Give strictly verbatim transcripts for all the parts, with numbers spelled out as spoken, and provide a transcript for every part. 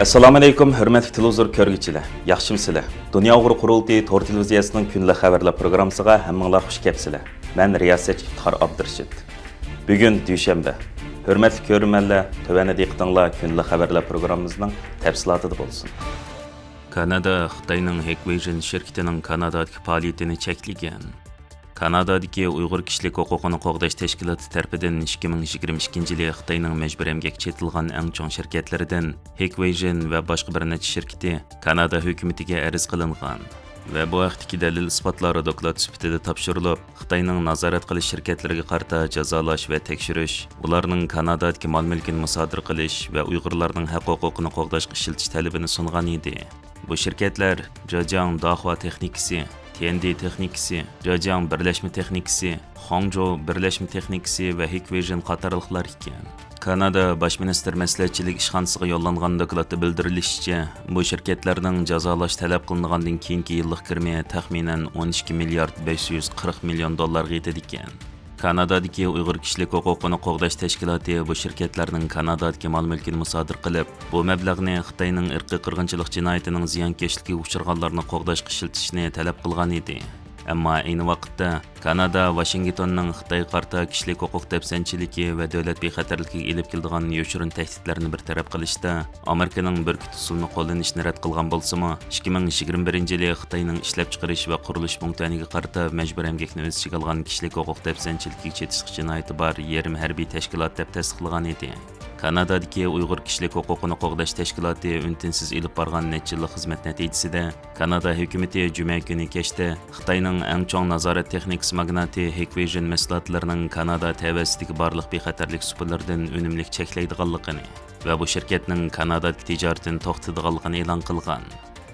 ئەسسالامۇئەلەيكۇم، ھۆرمەتلىك تېلېۋىزور كۆرگۈچىلەر، ياخشىمۇسىلەر؟ دۇنيا ئۇيغۇر قۇرۇلتىيى تور تېلېۋىزىيەسىنىڭ كۈندىلىك خەۋەرلەر پروگراممىسىغا ھەممىڭلار خۇش كەپسىلەر. مەن رىياسەتچى ئىپتىخار ئابدۇرېشىت. بۈگۈن دۈشەنبە. ھۆرمەتلىك كۆرۈرمەنلەر، تۆۋەندە دىققىتىڭلار كۈندىلىك خەۋەرلەر پروگراممىمىزنىڭ تەپسىلاتىدا بولسۇن. كانادا خىتاينىڭ ھېكۋىژن شىركىتىنىڭ كانادادىكى پائالىيىتىنى چەكلىگەن. كانادادىكى ئۇيغۇر كىشىلىك ھوقۇقىنى قوغداش تەشكىلاتى تەرىپىدىن ئىككى مىڭ يىگىرمە ئىككىنچى يىلى خىتاينىڭ مەجبۇرىي ئەمگەككە چېتىلغان ئەڭ چوڭ شىركەتلىرىدىن ھېكۋىژن ۋە باشقا بىر نەچچە شىركىتى كانادا ھۆكۈمىتىگە ئەرز قىلىنغان ۋە بۇ ھەقتىكى دەلىل-ئىسپاتلار دوكلات سۈپىتىدە تاپشۇرۇلۇپ، خىتاينىڭ نازارەت قىلىش شىركەتلىرىگە قارىتا جازالاش ۋە تەكشۈرۈش، ئۇلارنىڭ كانادادىكى مال-مۈلكىنى مۇسادىرە قىلىش ۋە ئۇيغۇرلارنىڭ ھەق-ھوقۇقىنى قوغداشقا ئىشلىتىش تەلىپىنى سۇنغان ئىدى. بۇ شىركەتلەر جېجياڭ داخۇا تېخنىكىسى، تيەندې تېخنىكىسى، جېجياڭ بىرلەشمە تېخنىكىسى، خۇاڭجۇ بىرلەشمە تېخنىكىسى ۋە ھېكۋىژن قاتارلىقلار ئىكەن. كانادا باش مىنىستىر مەسلىھەتچىلىك ئىشخانىسىغا يوللانغان دوكلاتتا بىلدۈرۈلۈشىچە، بۇ شىركەتلەرنىڭ جازالاش تەلەپ قىلىنغاندىن كېيىنكى يىللىق كىرىمى تەخمىنەن ئون ئىككى مىليارد بەش يۈز قىرىق مىليون دوللارغا يېتىدىكەن. كانادادىكى ئۇيغۇر كىشىلىك ھوقۇقىنى قوغداش تەشكىلاتى بۇ شىركەتلەرنىڭ كانادادىكى مال-مۈلكىنى مۇسادىرە قىلىپ، بۇ مەبلەغنى خىتاينىڭ ئىرقىي قىرغىنچىلىق جىنايىتىنىڭ زىيانكەشلىكىگە ئۇچرىغانلارنى قوغداشقا ئىشلىتىشنى تەلەپ قىلغان ئىدى. ئەمما ئەينى ۋاقىتتا كانادا ۋاشىنگتوننىڭ خىتايغا قارىتا كىشىلىك ھوقۇق دەپسەندىچىلىكى ۋە دۆلەت بىخەتەرلىكىگە ئېلىپ كېلىدىغان يوشۇرۇن تەھدىتلەرنى بىر تەرەپ قىلىشتا، ئامېرىكىنىڭ بۈركۈت ئۇسۇلىنى قوللىنىشىنى رەت قىلغان بولسىمۇ، ئىككى مىڭ يىگىرمە بىرىنچى يىلى خىتاينىڭ ئىشلەپچىقىرىش ۋە قۇرۇلۇش پۇڭتۈەنىگە قارىتا مەجبۇرىي ئەمگەكنى ئۆز ئىچىگە ئالغان كىشىلىك ھوقۇق دەپسەندىچىلىكىگە چېتىشلىق جىنايىتى بار يېرىم ھەربىي تەشكىلات دەپ تەستىقلىغان ئىدى. كانادادىكى ئۇيغۇر كىشىلىك ھوقۇقىنى قوغداش تەشكىلاتى ئۈن-تىنسىز ئېلىپ بارغان نەچچە يىللىق خىزمەت نەتىجىسىدە، كانادا ھۆكۈمىتى جۈمە كۈنى كەچتە خىتاينىڭ ئەڭ چوڭ نازارەت تېخنىكىسى ماگناتى ھېكۋىژن مەھسۇلاتلىرىنىڭ كانادا تەۋەسىدىكى بارلىق بىخەتەرلىك سۇپىلىرىدىن ئۈنۈملۈك چەكلەيدىغانلىقىنى ۋە بۇ شىركەتنىڭ كانادادىكى تىجارىتىنى توختىتىدىغانلىقىنى ئېلان قىلغان.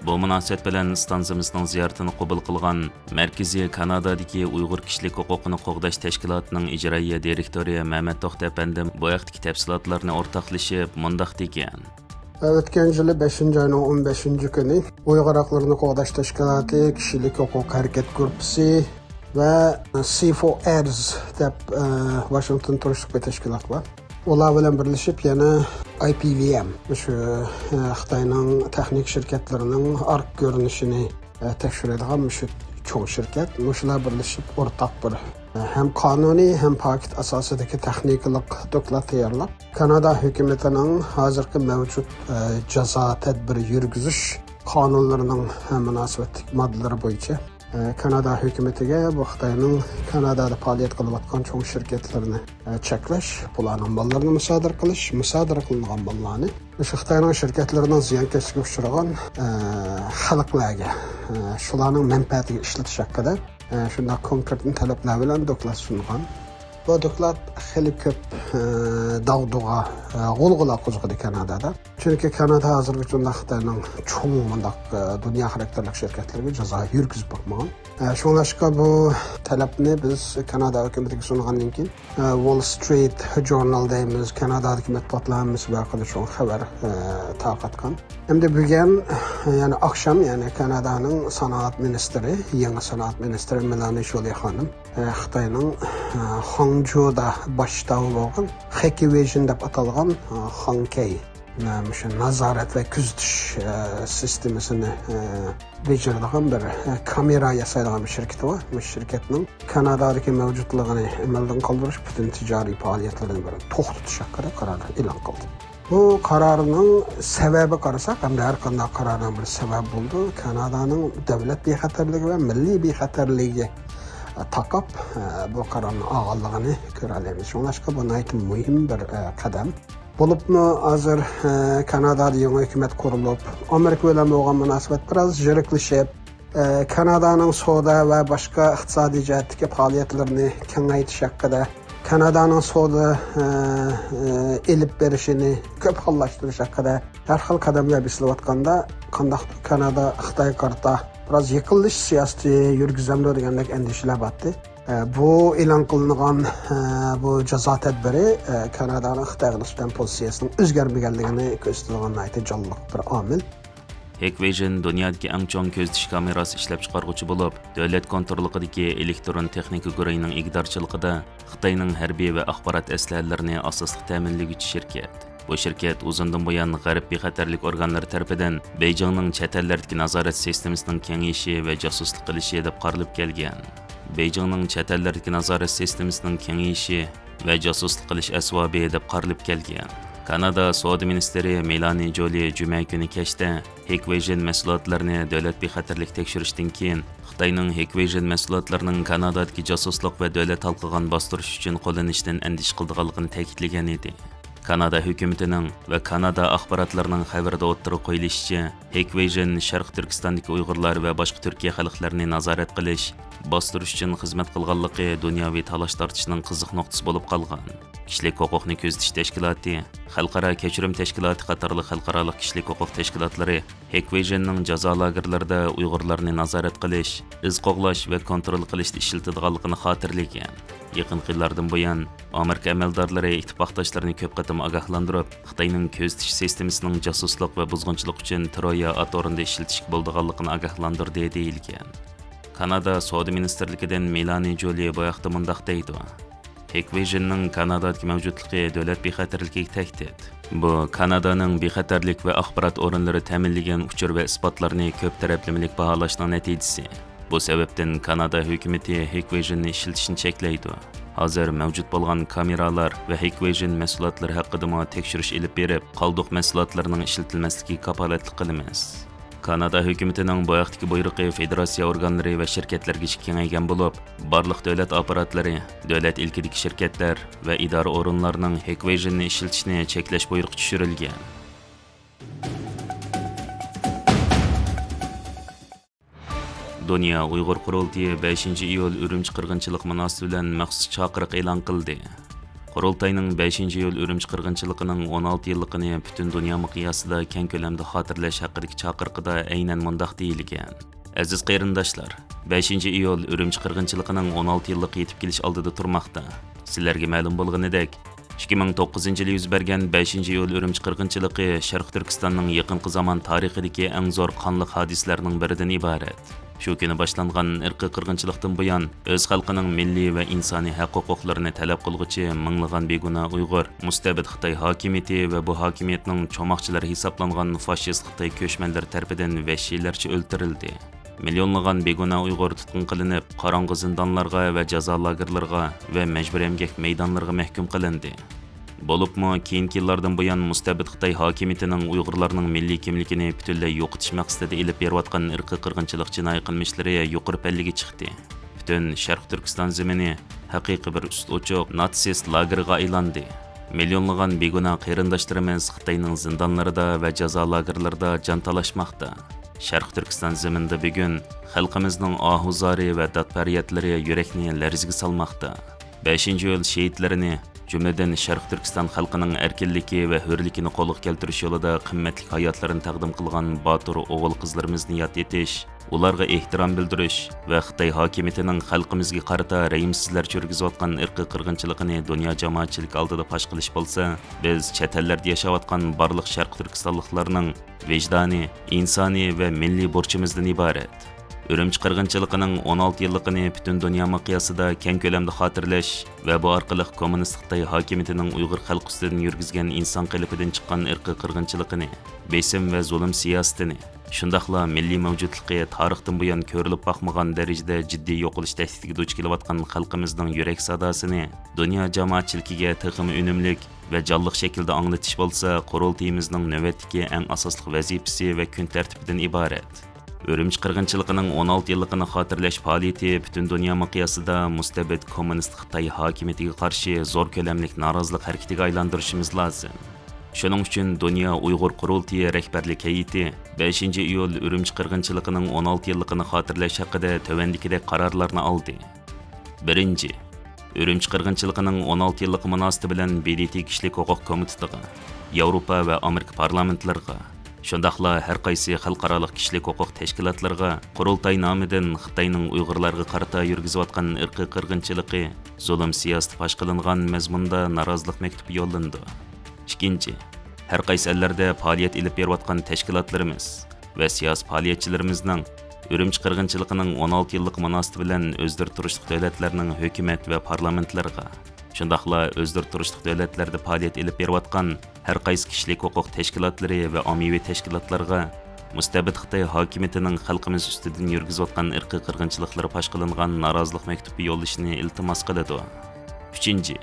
بۇ مۇناسىۋەت بىلەن ئىستانسىمىزنىڭ زىيارىتىنى قوبۇل قىلغان مەركىزىي كانادادىكى ئۇيغۇر كىشىلىك ھوقۇقىنى قوغداش تەشكىلاتىنىڭ ئىجرائىيە دىرېكتورى مەمەت توختى ئەپەندىم بۇ ھەقتىكى تەپسىلاتلارنى ئورتاقلىشىپ مۇنداق دېگەن. ئۆتكەن يىلى بەشىنچى ئاينىڭ ئون بەشىنچى كۈنى ئۇيغۇر ھەقلىرىنى قوغداش تەشكىلاتى كىشىلىك ھوقۇق ھەرىكەت گۇرۇپپىسى ۋە سى فور ئېرز دەپ، ئە، ۋاشىنگتون تۇرۇشلۇق بىر تەشكىلات بار. ئۇلار بىلەن بىرلىشىپ يەنە ئاي پى ۋى ئېم، شۇ، ئە، خىتاينىڭ تېخنىك شىركەتلىرىنىڭ ئارقا كۆرۈنۈشىنى، ئە، تەكشۈرىدىغان مۇشۇ چوڭ شىركەت، مۇشۇلار بىرلىشىپ ئورتاق بىر، ئە، ھەم قانۇنىي، ھەم پاكىت ئاساسىدىكى تېخنىكىلىق دوكلات تەييارلاپ، كانادا ھۆكۈمىتىنىڭ ھازىرقى مەۋجۇت، ئە، جازا تەدبىرى يۈرگۈزۈش قانۇنلىرىنىڭ، ئە، مۇناسىۋەتلىك ماددىلىرى بويىچە ئە، كانادا ھۆكۈمىتىگە بۇ خىتاينىڭ كانادادا پائالىيەت قىلىۋاتقان چوڭ شىركەتلىرىنى، ئە، چەكلەش، بۇلارنىڭ ماللىرىنى مۇسادىرە قىلىش، مۇسادىرە قىلىنغان ماللارنى مۇشۇ خىتاينىڭ شىركەتلىرىنىڭ زىيانكەشلىككە ئۇچرىغان، ئە، خەلقلەرگە، ئە، شۇلارنىڭ مەنپەئەتىگە ئىشلىتىش ھەققىدە، ئە، شۇنداق كونكرېت تەلەپلەر بىلەن دوكلات سۇنغان. بۇ دوكلات خېلى كۆپ، ئە، داغدۇغا، ئە، غۇلغۇلا قوزغىدى كانادادا. چۈنكى كانادا ھازىرغىچە ئۇنداق خىتاينىڭ چوڭ مۇنداق، ئە، دۇنيا خاراكتېرلىك شىركەتلىرىگە جازا يۈرگۈزۈپ باقمىغان. ئە، شۇڭلاشقا بۇ تەلەپنى بىز كانادا ھۆكۈمىتىگە سۇنغاندىن كېيىن، ئە، ۋول سترىت جورنال دەيمىز، كانادادىكى مەتبۇئاتلار ھەممىسى بۇ ھەققىدە چوڭ خەۋەر، ئە، تارقاتقان. ئەمدى بۈگۈن، يەنى ئاخشام، يەنى كانادانىڭ سانائەت مىنىستىرى، يېڭى سانائەت مىنىستىرى مېلانى جولى خانىم، ئە، خىتاينىڭ، ئە، خاڭجۇدا باش شتابى بولغان خېكىۋىژن دەپ ئاتالغان، ئە، خاڭكەي، ئە، مۇشۇ نازارەت ۋە كۆزىتىش، ئە، سىستېمىسىنى، ئە، بېجىرىدىغان بىر، ئە، كامېرا ياسايدىغان بىر شىركىتى بار. مۇشۇ شىركەتنىڭ كانادادىكى مەۋجۇتلۇقىنى ئەمەلدىن قالدۇرۇش، پۈتۈن تىجارىي پائالىيەتلىرىنى بىر توختىتىش ھەققىدە قارار ئېلان قىلدى. بۇ قارارنىڭ سەۋەبى قارىساق، ئەمدى ھەر قانداق قارارنىڭ بىر سەۋەبى بولىدۇ. كانادانىڭ دۆلەت بىخەتەرلىكى ۋە مىللىي بىخەتەرلىكىگە تاقاپ، بۇ قارارنى ئالغانلىقىنى كۆرەلەيمىز. شۇڭلاشقا بۇ ناھايىتى مۇھىم بىر قەدەم. بولۇپمۇ ھازىر كانادادا يېڭى ھۆكۈمەت قۇرۇلۇپ، ئامېرىكا بىلەن بولغان مۇناسىۋەت بىراز يىرىكلىشىپ، ئە، كانادانىڭ سودا ۋە باشقا ئىقتىسادىي جەھەتتىكى پائالىيەتلىرىنى كېڭەيتىش ھەققىدە، كانادانىڭ سودا، ئە، ئە، ئېلىپ بېرىشىنى كۆپ خىللاشتۇرۇش ھەققىدە ھەر خىل قەدەملەر بېسىلىۋاتقاندا، قانداقتۇر كانادا خىتايغا قارىتا بىراز يېقىنلىشىش سىياسىتى يۈرگۈزەمدۇ دېگەندەك ئەندىشىلەر بارتى. ئە، بۇ ئېلان قىلىنغان، ئە، بۇ جازا تەدبىرى، ئە، كانادانىڭ خىتايغا نىسبەتەن پوزىتسىيەسىنىڭ ئۆزگەرمىگەنلىكىنى كۆرسىتىدىغان ناھايىتى جانلىق بىر ئامىل. ھېكۋىژن دۇنيادىكى ئەڭ چوڭ كۆزىتىش كامېراسى ئىشلەپچىقارغۇچى بولۇپ، دۆلەت كونتروللۇقىدىكى ئېلېكترون تېخنىكا گۇرۇھىنىڭ ئىگىدارچىلىقىدا خىتاينىڭ ھەربىي ۋە ئاخبارات ئەسلىھەلىرىنى ئاساسلىق تەمىنلىگۈچى شىركەت. بۇ شىركەت ئۇزۇندىن بۇيان غەرب بىخەتەرلىك ئورگانلىرى تەرىپىدىن بېيجىڭنىڭ چەت ئەللەردىكى نازارەت سىستېمىسىنىڭ كېڭىيىشى ۋە جاسۇسلۇق قىلىشى دەپ قارىلىپ كەلگەن. بېيجىڭنىڭ چەت ئەللەردىكى نازارەت سىستېمىسىنىڭ كېڭىيىشى ۋە جاسۇسلۇق قىلىش ئەسۋابى دەپ قارىلىپ كەلگەن. كانادا سودا مىنىستىرى مېلانى جولى جۈمە كۈنى كەچتە ھىكۋېيژېن مەھسۇلاتلىرىنى دۆلەت بىخەتەرلىك تەكشۈرۈشتىن كېيىن، خىتاينىڭ ھىكۋېيژېن مەھسۇلاتلىرىنىڭ كانادادىكى جاسۇسلۇق ۋە دۆلەت ھالقىغان باستۇرۇش ئۈچۈن قوللىنىشتىن ئەندىشە قىلىدىغانلىقىنى تەكىتلىگەن ئىدى. كانادا ھۆكۈمىتىنىڭ ۋە كانادا ئاخباراتلىرىنىڭ خەۋىرىدە ئوتتۇرىغا قويۇلۇشىچە، ھىكۋېيژېن شەرقىي تۈركىستاندىكى ئۇيغۇرلار ۋە باشقا تۈركىي خەلقلەرنى نازارەت قىلىش، باستۇرۇش ئۈچۈن خىزمەت قىلغانلىقى دۇنياۋى تالاش-تارتىشنىڭ قىزىق نۇقتىسى بولۇپ قالغان. كىشىلىك ھوقۇقنى كۆزىتىش تەشكىلاتى، خەلقئارا كەچۈرۈم تەشكىلاتى قاتارلىق خەلقئارالىق كىشىلىك ھوقۇق تەشكىلاتلىرى ھىكۋېيژېننىڭ جازا لاگېرلىرىدا ئۇيغۇرلارنى نازارەت قىلىش، ئىز قوغلاش ۋە كونترول قىلىشتا ئىشلىتىدىغانلىقىنى خاتىرىلىگەن. يېقىنقى يىللاردىن بۇيان، ئامېرىكا ئەمەلدارلىرى ئىتتىپاقداشلىرىنى كۆپ قېتىم ئاگاھلاندۇرۇپ، خىتاينىڭ كۆزىتىش سىستېمىسىنىڭ جاسۇسلۇق ۋە بۇزغۇنچىلىق ئۈچۈن ترويا ئات ئورنىدا ئىشلىتىشكە بولىدىغانلىقىنى ئاگاھلاندۇردى، دېيىلگەن. كانادا سودا مىنىستىرلىكىدىن مېلانى جولى بۇ ھەقتە مۇنداق دەيدۇ: ھىكۋېيژېننىڭ كانادادىكى مەۋجۇتلۇقى دۆلەت بىخەتەرلىكىگە تەھدىت. بۇ كانادانىڭ بىخەتەرلىك ۋە ئاخبارات ئورۇنلىرى تەمىنلىگەن ئۇچۇر ۋە ئىسپاتلارنى كۆپ تەرەپلىمىلىك باھالاشنىڭ نەتىجىسى. بۇ سەۋەبتىن كانادا ھۆكۈمىتى ھىكۋېيژېننى ئىشلىتىشنى چەكلەيدۇ. ھازىر مەۋجۇت بولغان كامېرالار ۋە ھىكۋېيژېن مەھسۇلاتلىرى ھەققىدىمۇ تەكشۈرۈش ئېلىپ بېرىپ، قالدۇق مەھسۇلاتلىرىنىڭ ئىشلىتىلمەسلىكىگە كاپالەتلىك قىلىمىز. كانادا ھۆكۈمىتىنىڭ بۇ ھەقتىكى بۇيرۇقى فېدېراتسىيە ئورگانلىرى ۋە شىركەتلەرگىچە كېڭەيگەن بولۇپ، بارلىق دۆلەت ئاپپاراتلىرى، دۆلەت ئىلكىدىكى شىركەتلەر ۋە ئىدارە ئورۇنلارنىڭ ھىكۋېيژېننى ئىشلىتىشىنى چەكلەش بۇيرۇقى چۈشۈرۈلگەن. دۇنيا ئۇيغۇر قۇرۇلتىيى بەشىنچى ئىيۇل ئۈرۈمچى قىرغىنچىلىقى مۇناسىۋىتى بىلەن مەخسۇس چاقىرىق ئېلان قىلدى. قۇرۇلتاينىڭ بەشىنچى ئىيۇل ئۈرۈمچى قىرغىنچىلىقىنىڭ ئون ئالتە يىللىقىنى پۈتۈن دۇنيا مىقياسىدا كەڭ كۆلەمدە خاتىرىلەش ھەققىدىكى چاقىرىقىدا ئەينەن مۇنداق دېيىلگەن: ئەزىز قېرىنداشلار، بەشىنچى ئىيۇل ئۈرۈمچى قىرغىنچىلىقىنىڭ ئون ئالتە يىللىقى يېتىپ كېلىش ئالدىدا تۇرماقتا. سىلەرگە مەلۇم بولغىنىدەك، ئىككى مىڭ توققۇزىنچى يىلى يۈز بەرگەن بەشىنچى ئىيۇل ئۈرۈمچى قىرغىنچىلىقى شەرقىي تۈركىستاننىڭ يېقىنقى زامان تارىخىدىكى ئەڭ زور قانلىق ھادىسىلەرنىڭ بىرىدىن ئىبارەت. شۇ كۈنى باشلانغان ئىرقىي قىرغىنچىلىقتىن بۇيان، ئۆز خەلقىنىڭ مىللىي ۋە ئىنسانىي ھەق-ھوقۇقلىرىنى تەلەپ قىلغۇچى مىڭلىغان بىگۇناھ ئۇيغۇر مۇستەبىت خىتاي ھاكىمىيىتى ۋە بۇ ھاكىمىيەتنىڭ چوماقچىلىرى ھېسابلانغان فاشىست خىتاي كۆچمەنلىرى تەرىپىدىن ۋەھشىيلەرچە ئۆلتۈرۈلدى. مىليونلىغان بىگۇناھ ئۇيغۇر تۇتقۇن قىلىنىپ، قاراڭغۇ زىندانلارغا ۋە جازا لاگېرلىرىغا ۋە مەجبۇرىي ئەمگەك مەيدانلىرىغا مەھكۇم قىلىندى. بولۇپمۇ، كېيىنكى يىللاردىن بۇيان مۇستەبىت خىتاي ھاكىمىيىتىنىڭ ئۇيغۇرلارنىڭ مىللىي كىملىكىنى پۈتۈنلەي يوقىتىش مەقسىتىدە ئېلىپ بېرىۋاتقان ئىرقىي قىرغىنچىلىق جىنايى قىلمىشلىرى يۇقىرى پەللىگە چىقتى. پۈتۈن شەرقىي تۈركىستان زېمىنى ھەقىقىي بىر ئۈست ئوچۇق ناتسىست لاگېرىغا ئايلاندى. مىليونلىغان بىگۇناھ قېرىنداشلىرىمىز خىتاينىڭ زىندانلىرىدا ۋە جازا لاگېرلىرىدا جان تالاشماقتا. شەرقىي تۈركىستان زېمىنىدا بۈگۈن خەلقىمىزنىڭ ئاھۇ-زارى ۋە داد-پەريادلىرى يۈرەكنى لەرزىگە سالماقتا. بەشىنچى ئىيۇل شېھىتلىرىنى، جۈملىدىن شەرقىي تۈركىستان خەلقىنىڭ ئەركىنلىكى ۋە ھۆرلۈكىنى قولغا كەلتۈرۈش يولىدا قىممەتلىك ھاياتلىرىنى تەقدىم قىلغان باتۇر ئوغۇل-قىزلىرىمىزنى ياد ئېتىش، ئۇلارغا ئېھتىرام بىلدۈرۈش ۋە خىتاي ھاكىمىيىتىنىڭ خەلقىمىزگە قارىتا رەھىمسىزلەرچە يۈرگۈزۈۋاتقان ئىرقىي قىرغىنچىلىقىنى دۇنيا جامائەتچىلىكى ئالدىدا پاش قىلىش بولسا، بىز چەت ئەللەردە ياشاۋاتقان بارلىق شەرقىي تۈركىستانلىقلارنىڭ ۋىجدانىي، ئىنسانىي ۋە مىللىي بۇرچىمىزدىن ئىبارەت. ئۈرۈمچى قىرغىنچىلىقىنىڭ ئون ئالتە يىللىقىنى پۈتۈن دۇنيا مىقياسىدا كەڭ كۆلەمدە خاتىرىلەش ۋە بۇ ئارقىلىق كوممۇنىست خىتاي ھاكىمىيىتىنىڭ ئۇيغۇر خەلقى ئۈستىدىن يۈرگۈزگەن ئىنسان قېلىپىدىن چىققان ئىرقىي قىرغىنچىلىقىنى، بېسىم ۋە زۇلۇم سىياسىتىنى، شۇنداقلا مىللىي مەۋجۇتلۇقى تارىختىن بۇيان كۆرۈلۈپ باقمىغان دەرىجىدە جىددىي يوقىلىش تەھدىتىگە دۇچ كېلىۋاتقان خەلقىمىزنىڭ يۈرەك ساداسىنى دۇنيا جامائەتچىلىكىگە تېخىمۇ ئۈنۈملۈك ۋە جانلىق شەكىلدە ئاڭلىتىش بولسا، قۇرۇلتىيىمىزنىڭ نۆۋەتتىكى ئەڭ ئاساسلىق ۋەزىپىسى ۋە كۈن تەرتىپىدىن ئىبارەت. ئۈرۈمچى قىرغىنچىلىقىنىڭ ئون ئالتە يىللىقىنى خاتىرىلەش پائالىيىتى پۈتۈن دۇنيا مىقياسىدا مۇستەبىت كوممۇنىست خىتاي ھاكىمىيىتىگە قارشى زور كۆلەملىك نارازىلىق ھەرىكىتىگە ئايلاندۇرۇشىمىز لازىم. شۇنىڭ ئۈچۈن دۇنيا ئۇيغۇر قۇرۇلتىيى رەھبەرلىك ھەيئىتى بەشىنچى ئىيۇل ئۈرۈمچى قىرغىنچىلىقىنىڭ ئون ئالتە يىللىقىنى خاتىرىلەش ھەققىدە تۆۋەندىكىدەك قارارلارنى ئالدى. بىرىنچى، ئۈرۈمچى قىرغىنچىلىقىنىڭ ئون ئالتە يىللىقى مۇناسىۋىتى بىلەن ب د ت كىشىلىك ھوقۇق كومىتېتىغا، ياۋروپا ۋە ئامېرىكا پارلامېنتلىرىغا، شۇنداقلا ھەر قايسى خەلقئارالىق كىشىلىك ھوقۇق تەشكىلاتلىرىغا قۇرۇلتاي نامىدىن خىتاينىڭ ئۇيغۇرلارغا قارىتا يۈرگۈزۈۋاتقان ئىرقىي قىرغىنچىلىقى، زۇلۇم سىياسىتى پاش قىلىنغان مەزمۇندا نارازىلىق مەكتۇپى يوللىنىدۇ. ئىككىنچى، ھەر قايسى ئەللەردە پائالىيەت ئېلىپ بېرىۋاتقان تەشكىلاتلىرىمىز ۋە سىياسىي پائالىيەتچىلىرىمىزنىڭ ئۈرۈمچى قىرغىنچىلىقىنىڭ ئون ئالتە يىللىقى مۇناسىۋىتى بىلەن ئۆزلىرى تۇرۇشلۇق دۆلەتلەرنىڭ ھۆكۈمەت ۋە پارلامېنتلىرىغا، شۇنداقلا ئۆزلىرى تۇرۇشلۇق دۆلەتلەردە پائالىيەت ئېلىپ بېرىۋاتقان ھەر قايسى كىشىلىك ھوقۇق تەشكىلاتلىرى ۋە ئاممىۋى تەشكىلاتلارغا مۇستەبىت خىتاي ھاكىمىيىتىنىڭ خەلقىمىز ئۈستىدىن يۈرگۈزۈۋاتقان ئىرقىي قىرغىنچىلىقلىرى پاش قىلىنغان نارازىلىق مەكتۇبى يوللىشىنى ئىلتىماس قىلىدۇ. ئۈچىنچى،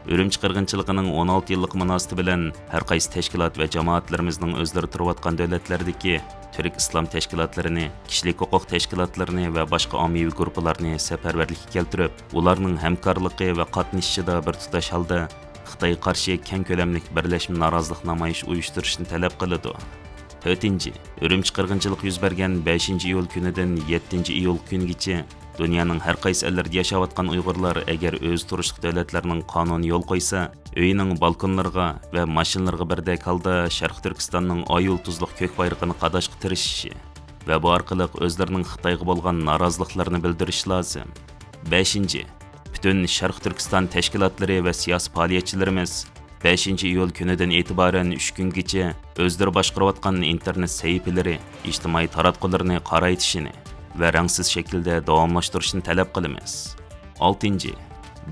ئۈرۈمچى قىرغىنچىلىقىنىڭ ئون ئالتە يىللىقى مۇناسىۋىتى بىلەن ھەر قايسى تەشكىلات ۋە جامائەتلىرىمىزنىڭ ئۆزلىرى تۇرۇۋاتقان دۆلەتلەردىكى تۈرك ئىسلام تەشكىلاتلىرىنى، كىشىلىك ھوقۇق تەشكىلاتلىرىنى ۋە باشقا ئاممىۋى گۇرۇپپىلارنى سەپەرۋەرلىككە كەلتۈرۈپ، ئۇلارنىڭ ھەمكارلىقى ۋە قاتنىشىشىدا بىر تۇتاش ھالدا خىتايغا قارشى كەڭ كۆلەملىك بىرلەشمە نارازىلىق نامايىشى ئۇيۇشتۇرۇشنى تەلەپ قىلىدۇ. تۆتىنچى، ئۈرۈمچى قىرغىنچىلىقى يۈز بەرگەن بەشىنچى ئىيۇل كۈنىدىن يەتتىنچى ئىيۇل كۈنىگىچە دۇنيانىڭ ھەر قايسى ئەللىرىدە ياشاۋاتقان ئۇيغۇرلار ئەگەر ئۆزى تۇرۇشلۇق دۆلەتلەرنىڭ قانۇنى يول قويسا، ئۆيىنىڭ بالكونلىرىغا ۋە ماشىنىلىرىغا بىردەك ھالدا شەرقىي تۈركىستاننىڭ ئاي يۇلتۇزلۇق كۆك بايرىقىنى قاداشقا تىرىشىشى ۋە بۇ ئارقىلىق ئۆزلىرىنىڭ خىتايغا بولغان نارازىلىقلىرىنى بىلدۈرۈشى لازىم. بەشىنچى، پۈتۈن شەرقىي تۈركىستان تەشكىلاتلىرى ۋە سىياسىي پائالىيەتچىلىرىمىز بەشىنچى ئىيۇل كۈنىدىن ئېتىبارەن ئۈچ كۈنگىچە ئۆزلىرى باشقۇرۇۋاتقان ئىنتېرنېت سەھىپىلىرى، ئىجتىمائىي تاراتقۇلىرىنى قارايتىشىنى ۋە رەڭسىز شەكىلدە داۋاملاشتۇرۇشنى تەلەپ قىلىمىز. ئالتىنچى،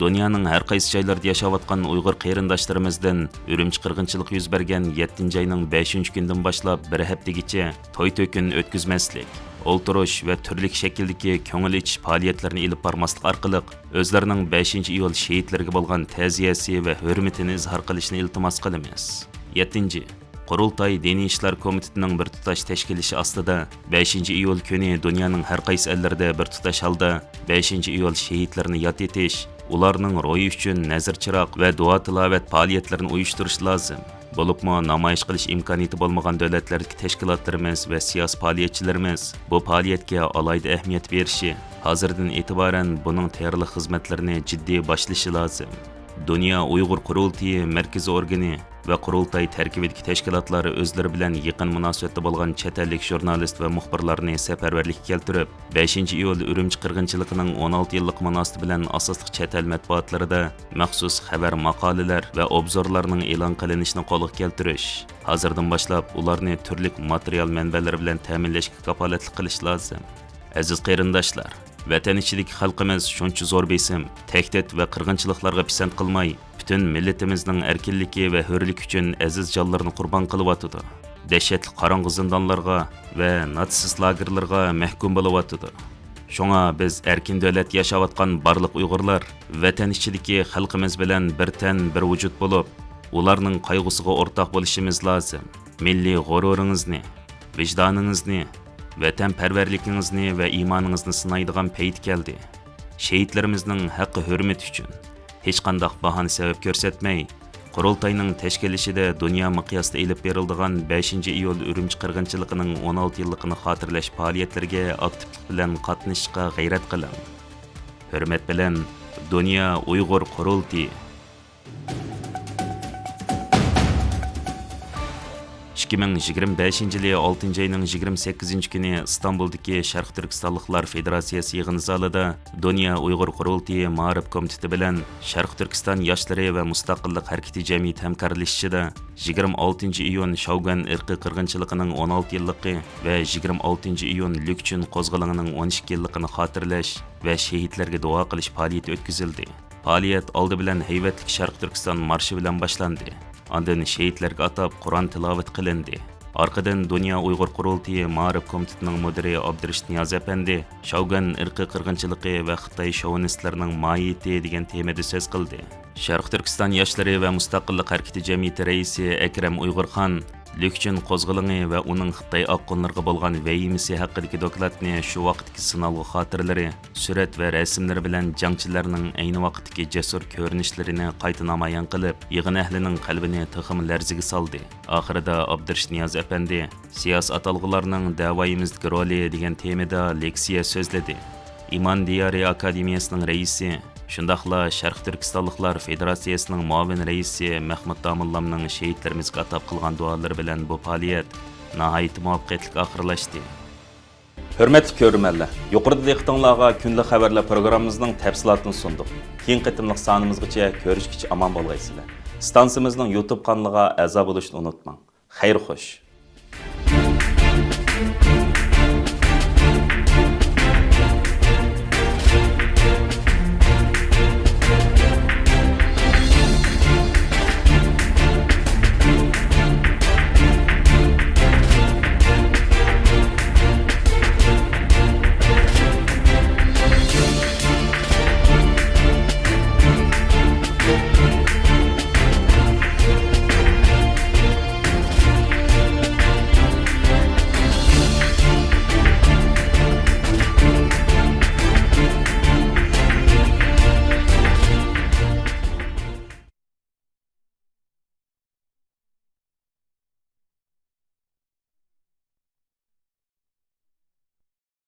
دۇنيانىڭ ھەر قايسى جايلىرىدا ياشاۋاتقان ئۇيغۇر قېرىنداشلىرىمىزدىن ئۈرۈمچى قىرغىنچىلىقى يۈز بەرگەن يەتتىنچى ئاينىڭ بەشىنچى كۈنىدىن باشلاپ بىر ھەپتىگىچە توي-تۆكۈن ئۆتكۈزمەسلىك، ئولتۇرۇش ۋە تۈرلۈك شەكىلدىكى كۆڭۈل ئېچىش پائالىيەتلىرىنى ئېلىپ بارماسلىق ئارقىلىق، ئۆزلىرىنىڭ بەشىنچى ئىيۇل شېھىتلىرىگە بولغان تەزىيەسى ۋە ھۆرمىتىنى ئىزھار قىلىشىنى ئىلتىماس قىلىمىز. يەتتىنچى، قۇرۇلتاي دىنىي ئىشلار كومىتېتىنىڭ بىر تۇتاش تەشكىللىشى ئاستىدا بەشىنچى ئىيۇل كۈنى دۇنيانىڭ ھەر قايسى ئەللىرىدە بىر تۇتاش ھالدا بەشىنچى ئىيۇل شېھىتلىرىنى ياد ئېتىش، ئۇلارنىڭ روھى ئۈچۈن نەزىر-چىراغ ۋە دۇئا-تىلاۋەت پائالىيەتلىرىنى ئۇيۇشتۇرۇش لازىم. بولۇپمۇ نامايىش قىلىش ئىمكانىيىتى بولمىغان دۆلەتلەردىكى تەشكىلاتلىرىمىز ۋە سىياسىي پائالىيەتچىلىرىمىز بۇ پائالىيەتكە ئالاھىدە ئەھمىيەت بېرىشى، ھازىردىن ئېتىبارەن بۇنىڭ تەييارلىق خىزمەتلىرىنى جىددىي باشلىشى لازىم. دۇنيا ئۇيغۇر قۇرۇلتىيى مەركىزىي ئورگىنى ۋە قۇرۇلتاي تەركىبىدىكى تەشكىلاتلار ئۆزلىرى بىلەن يېقىن مۇناسىۋەتتە بولغان چەت ئەللىك ژۇرنالىست ۋە مۇخبىرلارنى سەپەرۋەرلىككە كەلتۈرۈپ، بەشىنچى ئىيۇل ئۈرۈمچى قىرغىنچىلىقىنىڭ ئون ئالتە يىللىقى مۇناسىۋىتى بىلەن ئاساسلىق چەت ئەل مەتبۇئاتلىرىدا مەخسۇس خەۋەر ماقالىلەر ۋە ئوبزورلارنىڭ ئېلان قىلىنىشىنى قولغا كەلتۈرۈش، ھازىردىن باشلاپ ئۇلارنى تۈرلۈك ماتېرىيال مەنبەلىرى بىلەن تەمىنلەشكە كاپالەتلىك قىلىش لازىم. ئەزىز قېرىنداشلار، ۋەتەن ئىچىدىكى خەلقىمىز شۇنچە زور بېسىم، تەھدىت ۋە قىرغىنچىلىقلارغا پىسەنت قىلماي، پۈتۈن مىللىتىمىزنىڭ ئەركىنلىكى ۋە ھۆرلۈكى ئۈچۈن ئەزىز جانلىرىنى قۇربان قىلىۋاتىدۇ. دەھشەتلىك قاراڭغۇ زىندانلارغا ۋە ناتسىست لاگېرلىرىغا مەھكۇم بولۇۋاتىدۇ. شۇڭا بىز ئەركىن دۆلەتتە ياشاۋاتقان بارلىق ئۇيغۇرلار ۋەتەن ئىچىدىكى خەلقىمىز بىلەن بىر تەن، بىر ۋۇجۇد بولۇپ، ئۇلارنىڭ قايغۇسىغا ئورتاق بولۇشىمىز لازىم. مىللىي غۇرۇرىڭىزنى، ۋىجدانىڭىزنى، ۋەتەنپەرۋەرلىكىڭىزنى ۋە ئىمانىڭىزنى سىنايدىغان پەيت كەلدى. شېھىتلىرىمىزنىڭ ھەققى ھۆرمىتى ئۈچۈن ھېچقانداق باھانە سەۋەب كۆرسەتمەي، قۇرۇلتاينىڭ تەشكىللىشىدە دۇنيا مىقياسىدا ئېلىپ بېرىلىدىغان بەشىنچى ئىيۇل ئۈرۈمچى قىرغىنچىلىقىنىڭ ئون ئالتە يىللىقىنى خاتىرىلەش پائالىيەتلىرىگە ئاكتىپلىق بىلەن قاتنىشىشقا غەيرەت قىلىڭ. ھۆرمەت بىلەن، دۇنيا ئۇيغۇر قۇرۇلتىيى. ئىككى مىڭ يىگىرمە بەشىنچى يىلى ئالتىنچى ئاينىڭ يىگىرمە سەككىزىنچى كۈنى ئىستانبۇلدىكى شەرقىي تۈركىستانلىقلار فېدېراتسىيەسى يىغىن زالىدا دۇنيا ئۇيغۇر قۇرۇلتىيى مائارىپ كومىتېتى بىلەن شەرقىي تۈركىستان ياشلىرى ۋە مۇستەقىللىق ھەرىكىتى جەمئىيىتى ھەمكارلىشىشىدا يىگىرمە ئالتىنچى ئىيۇن شاۋگۈەن ئىرقىي قىرغىنچىلىقىنىڭ ئون ئالتە يىللىقى ۋە يىگىرمە ئالتىنچى ئىيۇن لۈكچۈن قوزغىلىڭىنىڭ ئون ئىككى يىللىقىنى خاتىرىلەش ۋە شېھىتلەرگە دۇئا قىلىش پائالىيىتى ئۆتكۈزۈلدى. پائالىيەت ئالدى بىلەن ھەيۋەتلىك شەرقىي تۈركىستان مارشى بىلەن باشلاندى. ئاندىن شېھىتلەرگە ئاتاپ قۇرئان تىلاۋەت قىلىندى. ئارقىدىن دۇنيا ئۇيغۇر قۇرۇلتىيى مائارىپ كومىتېتىنىڭ مۇدىرى ئابدۇرېشىت نىياز ئەپەندى شاۋگۈەن ئىرقىي قىرغىنچىلىقى ۋە خىتاي شوۋىنىستلىرىنىڭ ماھىيىتى دېگەن تېمىدا سۆز قىلدى. شەرقىي تۈركىستان ياشلىرى ۋە مۇستەقىللىق ھەرىكىتى جەمئىيىتى رەئىسى ئەكرەم ئۇيغۇرخان لۈكچۈن قوزغىلىڭى ۋە ئۇنىڭ خىتاي ئاققۇنلىرىغا بولغان ۋەھىمىسى ھەققىدىكى دوكلاتنى شۇ ۋاقىتتىكى سىنالغۇ خاتىرىلىرى، سۈرەت ۋە رەسىملىرى بىلەن جەڭچىلەرنىڭ ئەينى ۋاقىتتىكى جەسۇر كۆرۈنۈشلىرىنى قايتا نامايان قىلىپ، يىغىن ئەھلىنىڭ قەلبىنى تېخىمۇ لەرزىگە سالدى. ئاخىرىدا ئابدۇرېشىت نىياز ئەپەندى سىياسىي ئاتالغۇلارنىڭ دەۋايىمىزدىكى رولى دېگەن تېمىدا لېكسىيە سۆزلىدى. ئىمان دىيارى ئاكادېمىيەسىنىڭ رەئىسى، شۇنداقلا شەرقىي تۈركىستانلىقلار فېدېراتسىيەسىنىڭ مۇئاۋىن رەئىسى مەخمۇت داموللامنىڭ شېھىتلىرىمىزگە ئاتاپ قىلغان دۇئالىرى بىلەن بۇ پائالىيەت ناھايىتى مۇۋەپپەقىيەتلىك ئاخىرلاشتى. ھۆرمەتلىك كۆرۈرمەنلەر، يۇقىرىدا دىققىتىڭلارغا كۈندىلىك خەۋەرلەر پروگراممىمىزنىڭ تەپسىلاتىنى سۇندۇق. كېيىنكى قېتىملىق سانىمىزغىچە كۆرۈشكىچە ئامان بولغايسىلەر. ئىستانسىمىزنىڭ يۇتۇب قانىلىغا ئەزا بولۇشنى ئۇنتۇماڭ. خەير خوش.